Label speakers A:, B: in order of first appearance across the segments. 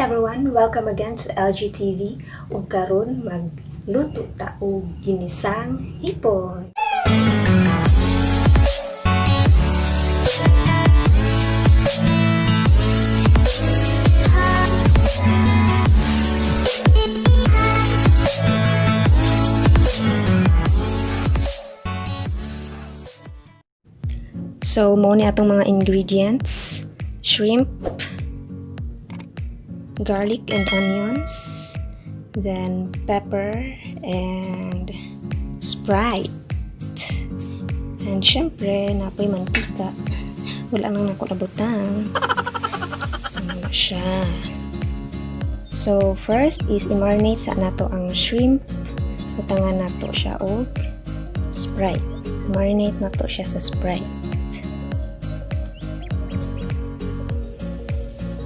A: Everyone! Welcome again to LGTV. Ug karon magluto ta og ginisang hipon. So, mao ni atong mga ingredients: shrimp, garlic and onions, then pepper and Sprite. And syempre, naa poy mantika. Wala nang nako nabutang. So, mao na siya. So, first is i-marinate sa nato ang shrimp. Butangan nato siya og Sprite. Marinate nato siya sa Sprite.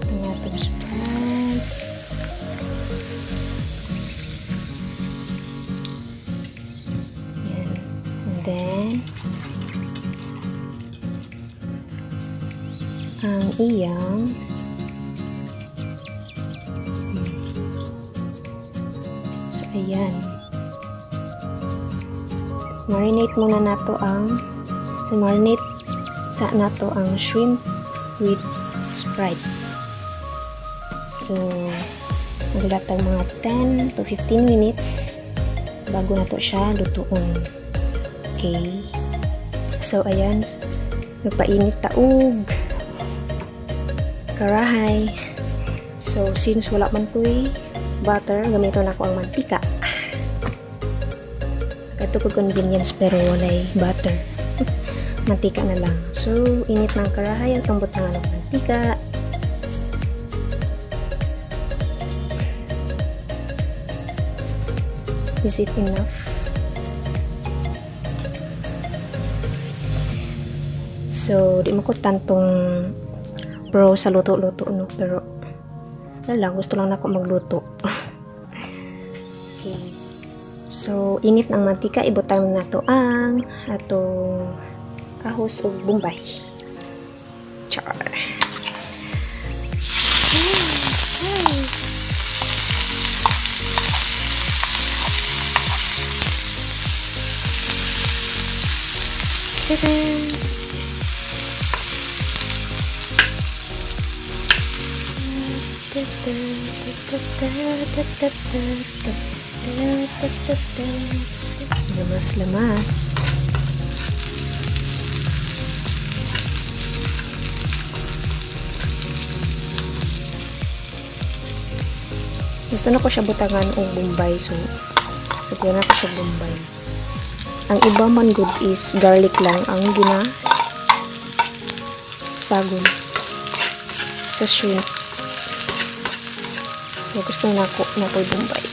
A: Butangan nato Sprite. Yan. And then, ang iyang So, ayan. Marinate muna nato ang so marinate sa nato ang shrimp with Sprite. So, maglatag mga 10 to 15 minutes bago nato siya lutuon. Okay. So, ayan. Nagpainit ta og karahay. So, since wala man ko'y butter, gamiton nako ang mantika. Kato ko convenience pero walay butter. Mantika na lang. So, init ng karahay, atong butangan og mantika. Is it enough? So, di mo ko tantong pro sa luto-luto, no? Pero, wala lang, gusto lang nako magluto. Okay. So, init ng mantika, ibutang na nato ang atong ahos ug bombay. Char. Ay. Tada! Lamas, lamas. Gusto na ko siya butangan og bombay, so siguro na ko siya bombay. Ang iba man good is garlic lang ang gina sagol sa shrimp. So, gusto na ko na ko'y bombay.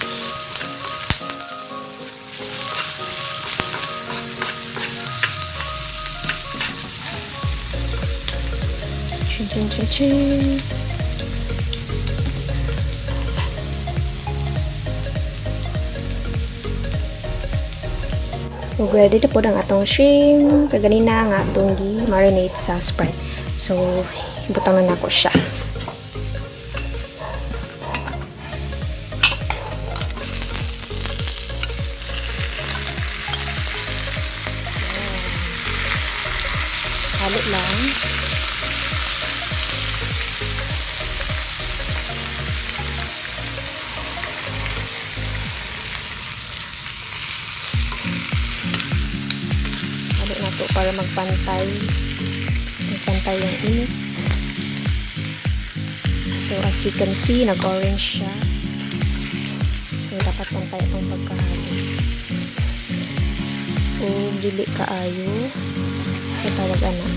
A: Chin chin chin chin. So, ready na po ang atong shrimp. Kaganina nga atong gi-marinate sa Sprite. So, ibutang na nako siya. Halo lang. Halo na to para magpantay. Magpantay ang init. So, as you can see, nag-orange siya. So, dapat pantay itong pagkahalo. O, dili kaayo sa tawag ana.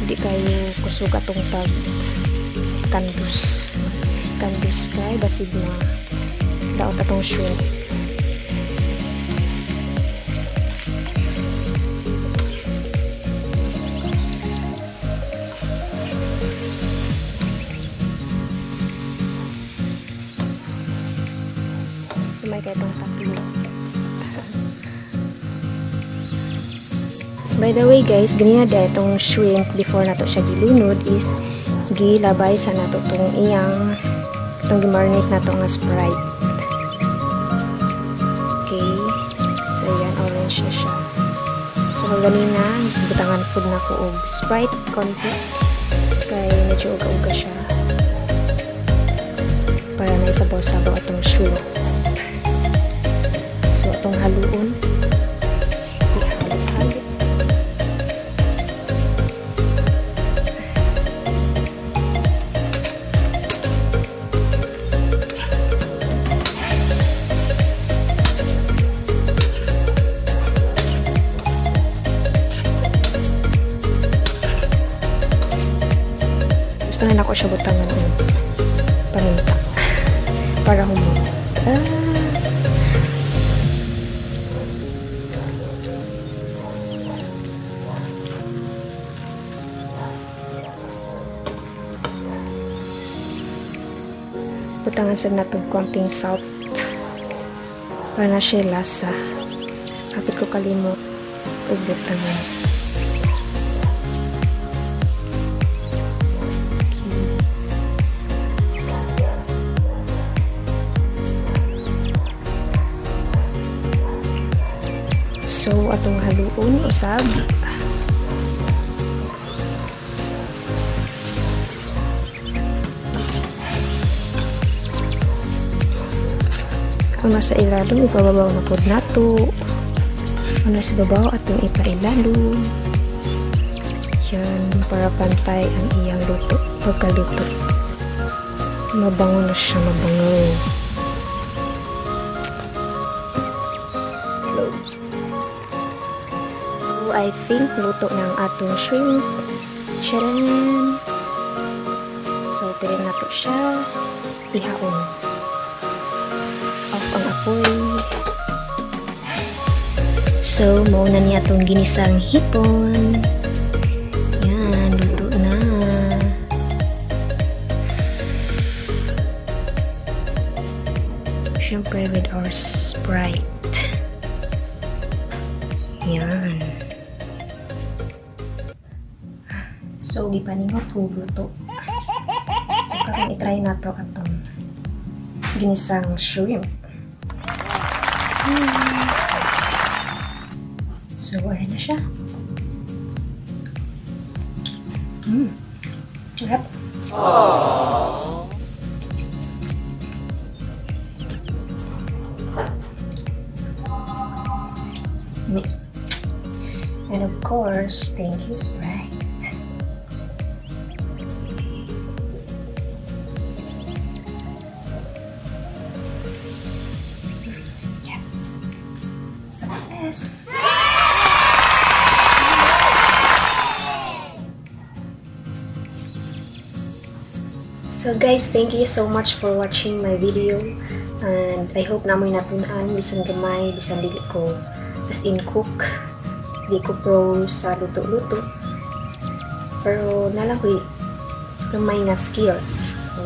A: Hindi kayo kusog atong pag kandus. Kandus kay basig na daot atong shrimp. May kay itong tatlo. By the way guys, ganina da itong shrimp before nato siya gilunod is Gilabay sa nato tong iyang itong gimarinate nato nga Sprite. Okay. So, ayan, orange na siya. So, kaganina, butangan pud nako og Sprite konti. Kay medyo uga-uga siya. Para na isabaw-sabaw atong shrimp. So, atong haluon. Ihalo-halo. Gusto na nako siya butangan og paminta para humot. Ah. Butangan sa nato konting salt para na siya lasa. Hapit ko kalimot og butangan. Okay. So, atong haluon usab. Ang nasa ilalom, ipababaw na pod nato. Ang nasa babaw, atong ipailalom. Yan, para pantay ang iyang luto, pagkaluto. Mabango na siya, mabango. Cloves. So, I think luto na ang atong shrimp. Sharon. So, pwede na to siya ihaon. Off ang apoy. So, mauna niya atong ginisang hipon. Yan, luto na. Siyempre with our Sprite. Yan. So, gipaningot ko luto. So, karon i-try nato atong ginisang shrimp. So, ayan na siya. Sarap. Me. And of course, thank you, Sprite. Yes! Success! So guys, thank you so much for watching my video. And I hope na mo'y natun-an, bisan gamay, bisan dili ko as in cook. Di ko pro sa luto-luto. Pero nalang ko'y gamay nga skills. So,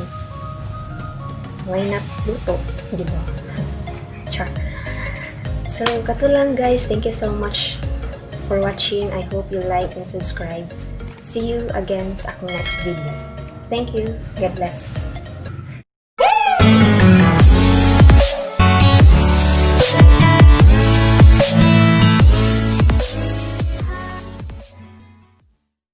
A: why not luto, di ba? Char. So, kato lang guys. Thank you so much for watching. I hope you like and subscribe. See you again sa akong next video. Thank you. God bless.